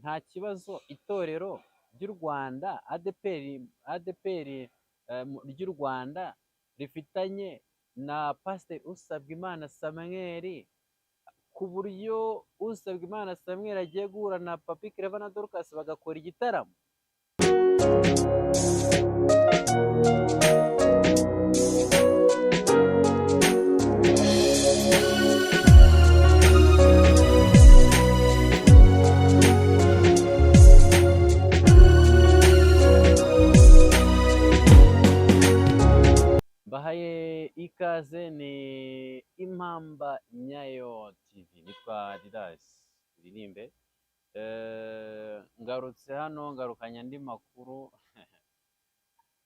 Nta kibazo itorero ry'u Rwanda ADEPR, ADEPR ry'u Rwanda rifitanye na Pasiteri Usabwimana Samuel, ku buryo Usabwimana Samuel agiye guhura na Papi Clever na Dorcas bagakora igitaramo? Mbahaye ikaze, ni Impamba Nyayo TV, nitwa Didas Turirimbe. Ngarutse hano ngarukanye andi makuru,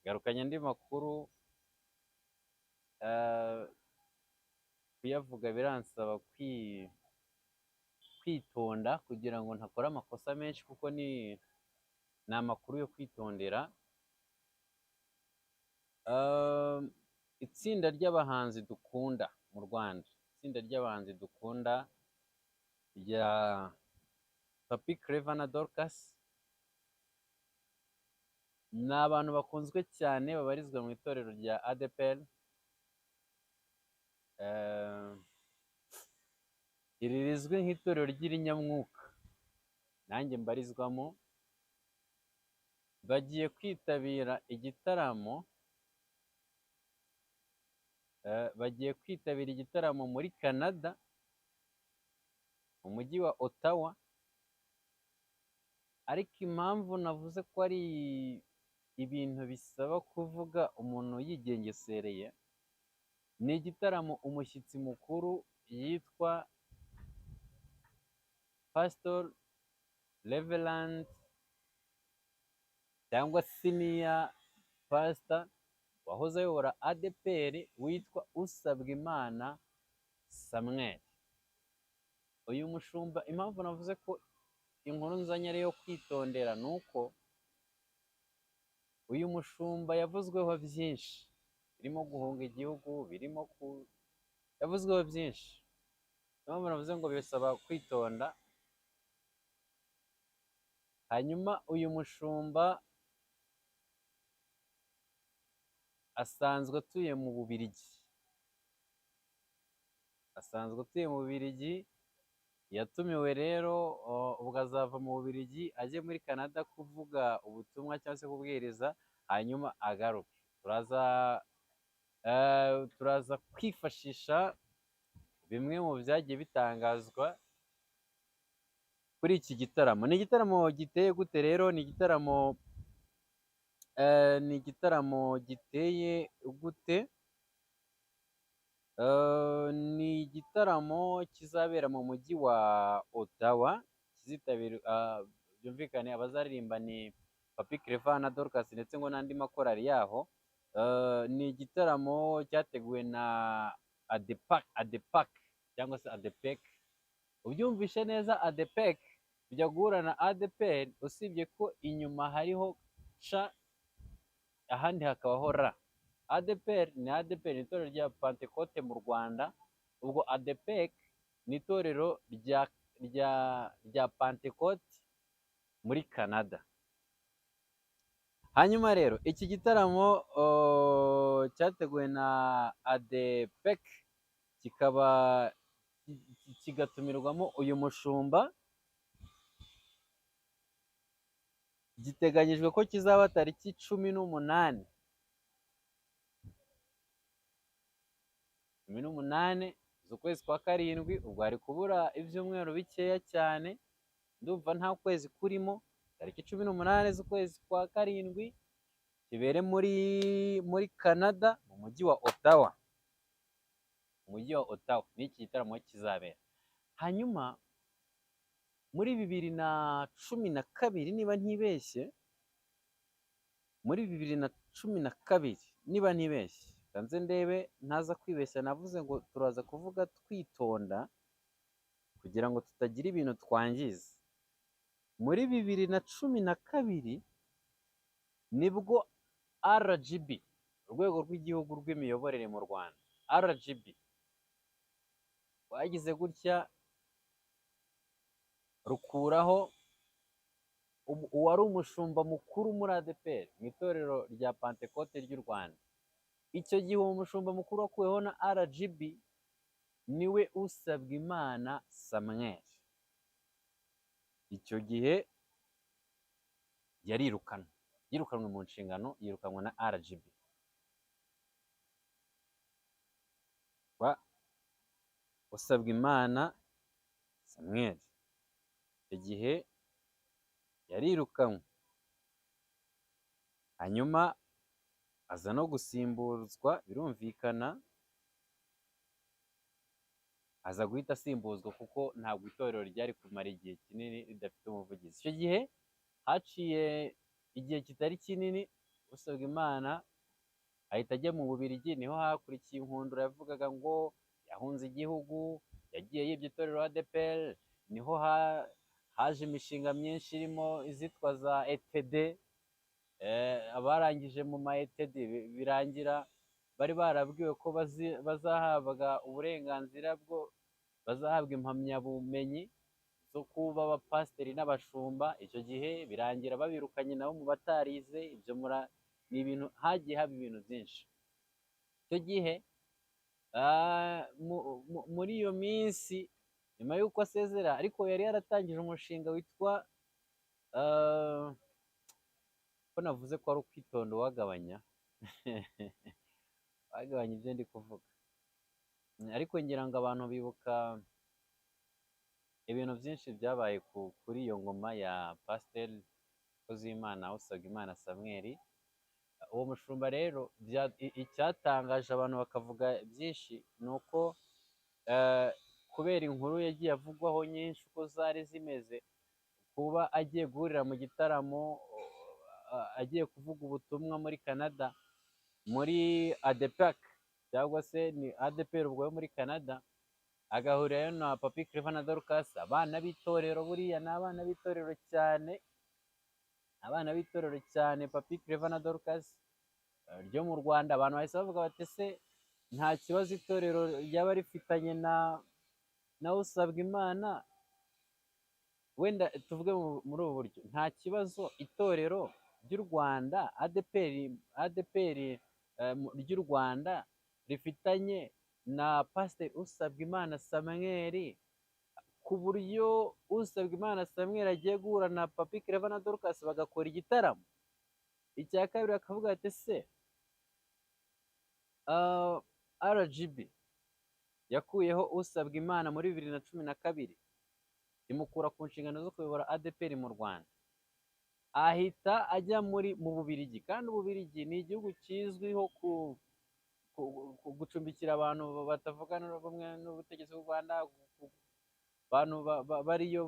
ngarukanye andi makuru. Kuyavuga biransaba kwitonda kugira ngo ntakora amakosa menshi, kuko ni amakuru yo kwitondera. Itsinda ry'abahanzi dukunda mu Rwanda, itsinda ry'abahanzi dukunda rya Papi Clever na Dorcas, ni abantu bakunzwe cyane babarizwa mu itorero rya ADEPR. Iri rizwi nk'itorero ry'irinyamwuka nanjye mbarizwamo, bagiye kwitabira igitaramo, bagiye kwitabira igitaramo muri Canada, mu mujyi wa Ottawa. Ariko impamvu navuze ko ari ibintu bisaba kuvuga umuntu yigengesereye, ni igitaramo umushyitsi mukuru yitwa Pastor Reverend cyangwa Senior Pastor wahoze ayobora ADEPR witwa Usabwimana Samuel. Uyu mushumba, impamvu navuze ko inkuru nzanye ari iyo kwitondera, ni uko uyu mushumba yavuzweho byinshi, birimo guhunga igihugu, birimo ku yavuzweho byinshi. Impamvu navuze ngo bisaba kwitonda. Hanyuma uyu mushumba asanzwe atuye mu Bubiligi, asanzwe atuye mu Bubiligi. Yatumiwe rero, ubwo azava mu Bubiligi ajye muri Canada kuvuga ubutumwa cyangwa se kubwiriza, hanyuma agaruke. Turaza kwifashisha bimwe mu byagiye bitangazwa kuri iki gitaramo. Ni igitaramo giteye gute rero? Ni igitaramo giteye gute? Ni igitaramo kizabera mu mujyi wa Ottawa, kizitabirwa, byumvikane abazaririmba ni Papi Clever na Dorcas ndetse ngo n'andi makorali yaho. Ni igitaramo cyateguwe na ADEPAC, ADEPAC cyangwa se ADEPEC. Ubyumvishe neza, ADEPEC bijya guhura na ADEPR, usibye ko inyuma hariho C, ahandi hakabaho R. ADEPR ni ADEPR, ni itorero rya Pantekote mu Rwanda. Ubwo ADEPEC ni itorero rya Pantekote muri Canada. Hanyuma rero iki gitaramo cyateguwe na ADEPEC, kikaba kigatumirwamo uyu mushumba, giteganyijwe ko kizaba tariki 18, 18 z'ukwezi kwa karindwi. Ubwo hari kubura ibyumweru bikeya cyane, ndumva nta kwezi kurimo. Tariki 18 z'ukwezi kwa karindwi kibere muri Canada, mu mujyi wa Ottawa, mu mujyi wa Ottawa ni iki gitaramo kizabera. Hanyuma muri 2012, niba ntibeshye, muri 2012 niba ntibeshye, nze ndebe ntaza kwibeshya, navuze ngo turaza kuvuga twitonda kugira ngo tutagira ibintu twangiza. Muri 2012 nibwo RGB, urwego rw'igihugu rw'imiyoborere mu Rwanda, RGB, rwagize gutya rukuraho Uwari umushumba mukuru muri ADEPR, mu itorero rya Pantekote ry'u Rwanda, icyo gihe uwo mushumba mukuru wakuweho na RGB niwe Usabwimana Samuel. Icyo gihe yarirukanwe, yirukanwe mu nshingano, yirukanwe na RGB. Usabwimana Samuel icyo gihe yarirukanwe, hanyuma aza no gusimbuzwa, birumvikana aza guhita asimbuzwa kuko ntabwo itorero ryari kumara igihe kinini ridafite umuvugizi. Icyo gihe haciye igihe kitari kinini Usabwimana ahita ajya mu Bubiligi, niho hakurikiye inkundura yavugaga ngo yahunze igihugu, yagiye yibye itorero ADEPR, niho haje imishinga myinshi irimo izitwa za ETD, abarangije mu ma ETD birangira bari barabwiwe ko bazahabwa uburenganzira bwo bazahabwa impamyabumenyi zo kuba abapasiteri n'abashumba. Icyo gihe birangira babirukanye nabo mu batarize. Ibyo ni ibintu hagiye haba ibintu byinshi icyo gihe. Muri iyo minsi nyuma y'uko asezera, ariko yari yaratangije umushinga witwa, ko navuze ko ari ukwitonda uwagabanya wagabanya ibyo ndi kuvuga, ariko ngira ngo abantu bibuka ibintu byinshi byabaye kuri iyo ngoma ya Pasiteri Mukozimana Usabwimana Samuel. Uwo mushumba rero icyatangaje abantu bakavuga byinshi ni uko kubera inkuru yagiye avugwaho nyinshi uko zari zimeze, kuba agiye guhurira mu gitaramo, agiye kuvuga ubutumwa muri Canada, muri ADEPAC cyangwa se ni ADEPR ubwo yo muri Canada, agahurirayo na Papi Clever na Dorcas, abana b'itorero. Buriya ni abana b'itorero cyane, abana b'itorero cyane, Papi Clever na Dorcas ryo mu Rwanda. Abantu bahise bavuga bati se nta kibazo itorero ryaba rifitanye na Usabwimana? Wenda tuvuge muri ubu buryo, nta kibazo itorero ry'u Rwanda ADEPR ry'u Rwanda rifitanye na Pasiteri Usabwimana Samuel, ku buryo Usabwimana Samuel agiye guhura na Papi Clever na Dorcas bagakora igitaramo. Icya kabiri bakavuga ati se RGB yakuyeho Usabwimana muri 2012, imukura ku nshingano zo kuyobora ADEPR mu Rwanda, ahita ajya mu Bubiligi. Kandi Ububiligi ni igihugu kizwiho gucumbikira abantu batavuga rumwe n'ubutegetsi bw'u Rwanda, abantu bariyo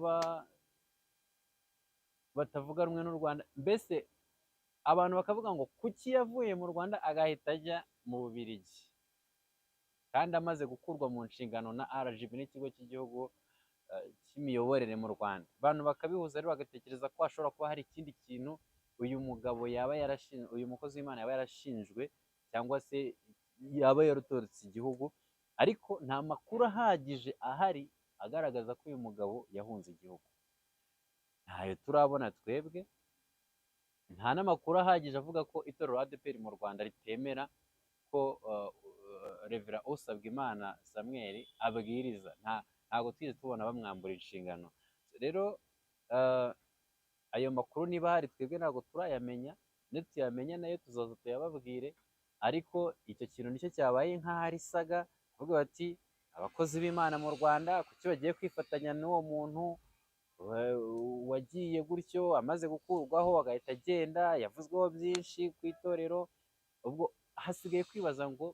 batavuga rumwe n'u Rwanda. Mbese abantu bakavuga ngo kuki yavuye mu Rwanda agahita ajya mu Bubiligi, kandi amaze gukurwa mu nshingano na RGB n'ikigo cy'igihugu cy'imiyoborere mu Rwanda. Abantu bakabihuza rero bagatekereza ko hashobora kuba hari ikindi kintu uyu mugabo yaba yarashinjwe, uyu mukozi w'Imana yaba yarashinjwe, cyangwa se yaba yarutorotse igihugu, ariko nta makuru ahagije ahari agaragaza ko uyu mugabo yahunze igihugu. Ntayo turabona twebwe, nta n'amakuru ahagije avuga ko itorero ADEPR mu Rwanda ritemera ko Reverend Usabwimana Samuel abwiriza. Ntabwo twigeze tubona bamwambura inshingano. Rero ayo makuru niba hari twebwe ntabwo turayamenya, nituyamenya nayo tuzaza tuyababwire. Ariko icyo kintu nicyo cyabaye nk'aho ari saga, kuvuga bati abakozi b'Imana mu Rwanda kuki bagiye kwifatanya n'uwo muntu wagiye gutyo amaze gukurwaho agahita agenda, yavuzweho byinshi ku itorero. Ubwo hasigaye kwibaza ngo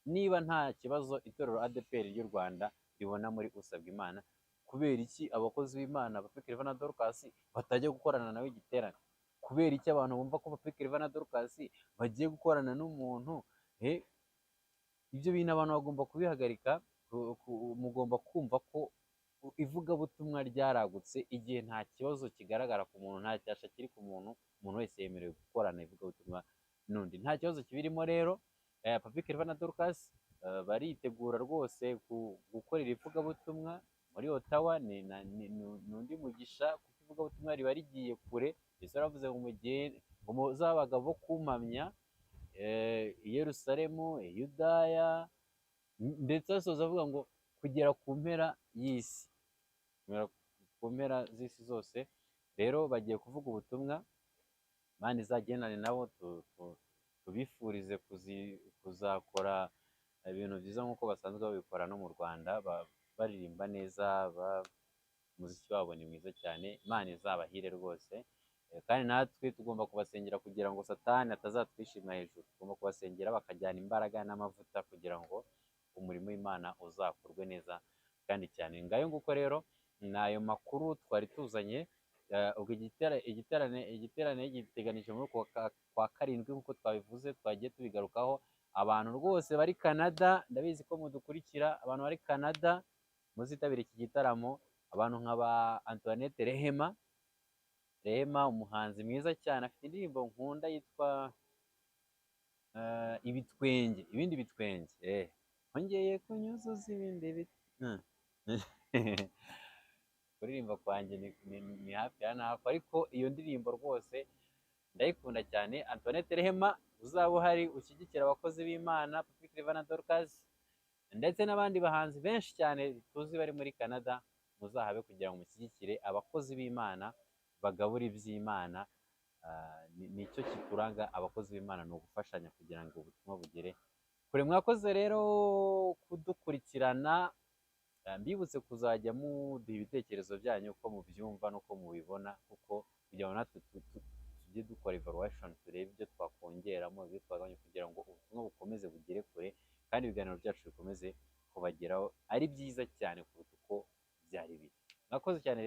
niba nta kibazo itorero ADEPR ry'u Rwanda ribona muri Usabwimana, kubera iki abakozi b'Imana Papi Clever na Dorcas batajya gukorana nawe igiterane? Kubera iki abantu bumva ko Papi Clever na Dorcas bagiye gukorana n'umuntu? Ibyo bintu abantu bagomba kubihagarika. Mugomba kumva ko ivugabutumwa ryaragutse. Igihe nta kibazo kigaragara ku muntu, nta cyasha kiri ku muntu, umuntu wese yemerewe gukorana ivugabutumwa n'undi, nta kibazo kibirimo. Rero Papi Clever na Dorcas baritegura rwose gukorera ivugabutumwa muri Ottawa. Ni undi mugisha kuko ivugabutumwa riba rigiye kure. Yesu yaravuze ngo mugende, ngo muzabaga bo kumpamya i Yerusalemu, i Yudaya, ndetse asoza avuga ngo kugera ku mpera y'isi, ku mpera z'isi zose. Rero bagiye kuvuga ubutumwa, Imana izagendane nabo, tubifurize kuzakora ibintu byiza nk'uko basanzwe babikora no mu Rwanda, baririmba neza, umuziki wabo ni mwiza cyane. Imana izabahire rwose. Kandi natwe tugomba kubasengera kugira ngo Satani atazatwishima hejuru. Tugomba kubasengera bakajyana imbaraga n'amavuta kugira ngo umurimo w'Imana uzakorwe neza kandi cyane. Ngayo nguko rero ni ayo makuru twari tuzanye. Ubwo igiterane giteganije muri uku kwa karindwi nk'uko twabivuze, twagiye tubigarukaho. Abantu rwose bari Canada, ndabizi ko mudukurikira, abantu bari Canada muzitabira iki gitaramo. Abantu nka ba Antoinette Rehema, Rehema umuhanzi mwiza cyane, afite indirimbo nkunda yitwa ibitwenge, ibindi bitwenge, ongeye kunyuzuza ibindi kuririmba kwanjye ni hafi ya naho, ariko iyo ndirimbo rwose ndayikunda cyane. Antoinette Rehema, uzaba uhari ushyigikira abakozi b'Imana, Papi Clever na Dorcas, ndetse n'abandi bahanzi benshi cyane tuzi bari muri Canada, muzahabe kugira ngo mushyigikire abakozi b'Imana bagabura iby'Imana. Nicyo kituranga abakozi b'Imana, ni ugufashanya kugira ngo ubutumwa bugere kure. Mwakoze rero kudukurikirana. Mbibutse kuzajya muduha ibitekerezo byanyu uko mubyumva n'uko mubibona, kuko kugira ngo natwe tujye dukora evaluation, turebe ibyo twakongeramo, ibyo twagabanya, kugira ngo ubutumwa bukomeze bugere kure kandi ibiganiro byacu bikomeze kubageraho ari byiza cyane kuruta uko byari biri. Mwakoze cyane rero.